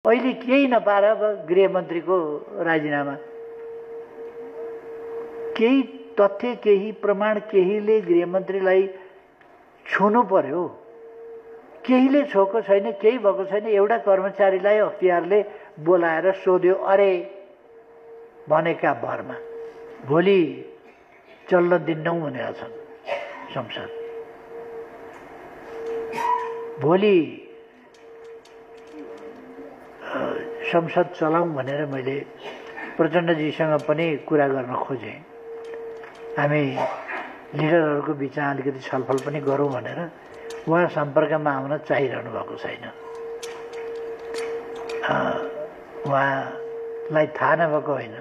अहिले केही नपाएर अब गृहमन्त्रीको राजीनामा, केही तथ्य केही प्रमाण केहीले गृहमन्त्रीलाई छुनु पर्यो, केहीले छोएको छैन, केही भएको छैन। एउटा कर्मचारीलाई अख्तियारले बोलाएर सोध्यो अरे भनेका भरमा भोलि चल्न दिन्नौ भनेका छन् संसद। भोलि संसद चलाउँ भनेर मैले प्रचण्डजीसँग पनि कुरा गर्न खोजेँ। हामी लिडरहरूको बिचमा अलिकति छलफल पनि गरौँ भनेर उहाँ सम्पर्कमा आउन चाहिरहनु भएको छैन। उहाँलाई थाहा नभएको होइन,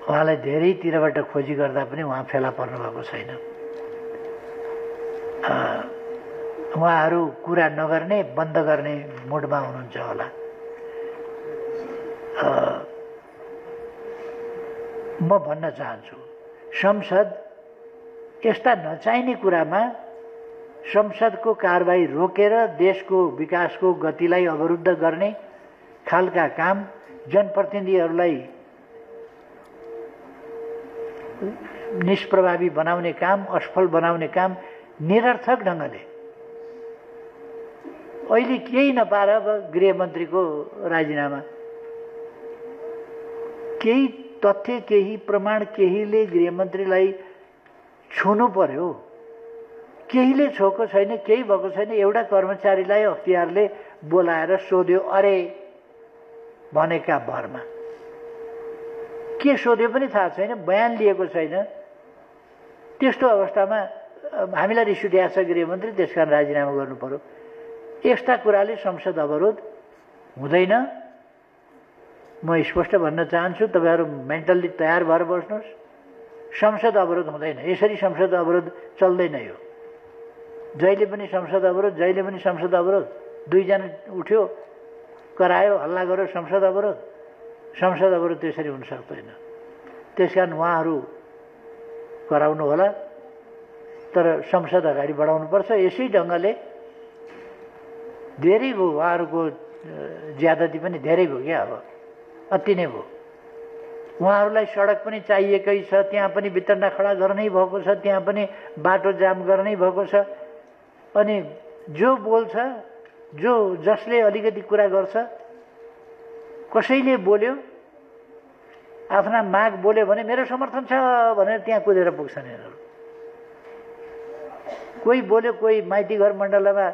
उहाँलाई धेरैतिरबाट खोजी गर्दा पनि उहाँ फेला पर्नु भएको छैन। उहाँहरू कुरा नगर्ने बन्द गर्ने मुडमा हुनुहुन्छ होला। म भन्न चाहन्छु संसद यस्ता नचाहिने कुरामा संसदको कारबाही रोकेर देशको विकासको गतिलाई अवरुद्ध गर्ने खालका काम, जनप्रतिनिधिहरूलाई निष्प्रभावी बनाउने काम, असफल बनाउने काम निरर्थक ढङ्गले अहिले केही नपाएर अब गृहमन्त्रीको राजीनामा, केही तथ्य केही प्रमाण केहीले गृहमन्त्रीलाई छुनु पर्यो, केहीले छोएको छैन, केही भएको छैन। एउटा कर्मचारीलाई अख्तियारले बोलाएर सोध्यो अरे भनेका भरमा के सोध्यो पनि थाहा छैन, बयान लिएको छैन। त्यस्तो अवस्थामा हामीलाई रिस उठिएको छ गृहमन्त्री, त्यसकारण राजीनामा गर्नु पर्यो। यस्ता कुराले संसद अवरोध हुँदैन। म स्पष्ट भन्न चाहन्छु, तपाईहरु मेन्टल्ली तयार भएर बस्नुहोस्। संसद अवरोध हुँदैन, यसरी संसद अवरोध चल्दैन। यो जहिले पनि संसद अवरोध, जहिले पनि संसद अवरोध। दुईजना उठ्यो, करायो, हल्ला गर्यो, संसद अवरोध। संसद अवरोध त्यसरी हुन सक्दैन। त्यसकारण उहाँहरू कराउनु होला, तर संसद अगाडि बढाउनु पर्छ। यसै ढङ्गले धेरै भयो, उहाँहरूको ज्यादती पनि धेरै भयो क्या, अब अति नै भयो। उहाँहरूलाई सडक पनि चाहिएकै छ, त्यहाँ पनि वितरणा खडा गर्नै भएको छ, त्यहाँ पनि बाटो जाम गर्नै भएको छ। अनि जो बोल्छ, जसले अलिकति कुरा गर्छ, कसैले बोल्यो, आफ्ना माग बोल्यो भने मेरो समर्थन छ भनेर त्यहाँ कुदेर पुग्छन् यिनीहरू। कोही बोल्यो, कोही माइती घर मण्डलमा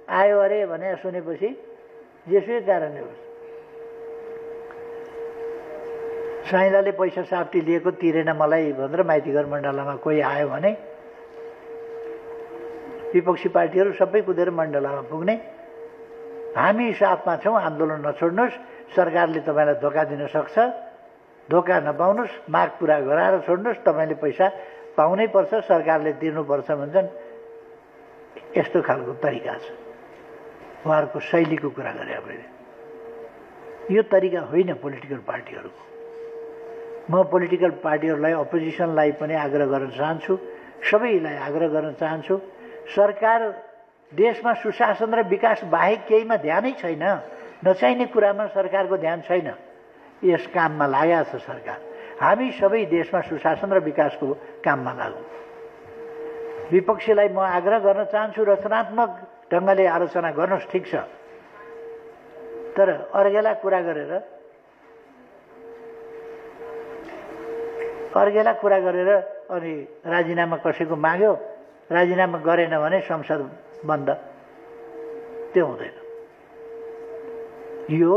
आयो अरे भने सुनेपछि जेसुकै कारणले होस्, साइलाले पैसा साप्टी लिएको तिरेन मलाई भनेर माइती घर मण्डलमा कोही आयो भने विपक्षी पार्टीहरू सबै कुदेर मण्डलमा पुग्ने। हामी साथमा छौँ, आन्दोलन नछोड्नुहोस्, सरकारले तपाईँलाई धोका दिन सक्छ, धोका नपाउनुहोस्, माग पुरा गराएर छोड्नुहोस्, तपाईँले पैसा पाउनै पर्छ, सरकारले तिर्नुपर्छ भन्छन्। यस्तो खालको तरिका छ उहाँहरूको शैलीको कुरा गरे। मैले यो तरिका होइन पोलिटिकल पार्टीहरूको। म पोलिटिकल पार्टीहरूलाई, अपोजिसनलाई पनि आग्रह गर्न चाहन्छु, सबैलाई आग्रह गर्न चाहन्छु, सरकार देशमा सुशासन र विकास बाहेक केहीमा ध्यानै छैन। नचाहिने कुरामा सरकारको ध्यान छैन। यस काममा लागेको छ सरकार। हामी सबै देशमा सुशासन र विकासको काममा लागौँ। विपक्षीलाई म आग्रह गर्न चाहन्छु, रचनात्मक ढङ्गले आलोचना गर्नुहोस्, ठिक छ, तर अर्गेला कुरा गरेर अनि राजीनामा कसैको माग्यो, राजीनामा गरेन भने संसद बन्द, त्यो हुँदैन। यो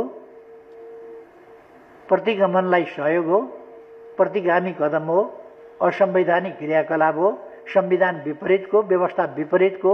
प्रतिगमनलाई सहयोग हो, प्रतिगामी कदम हो, असंवैधानिक क्रियाकलाप हो, संविधान विपरीतको, व्यवस्था विपरीतको।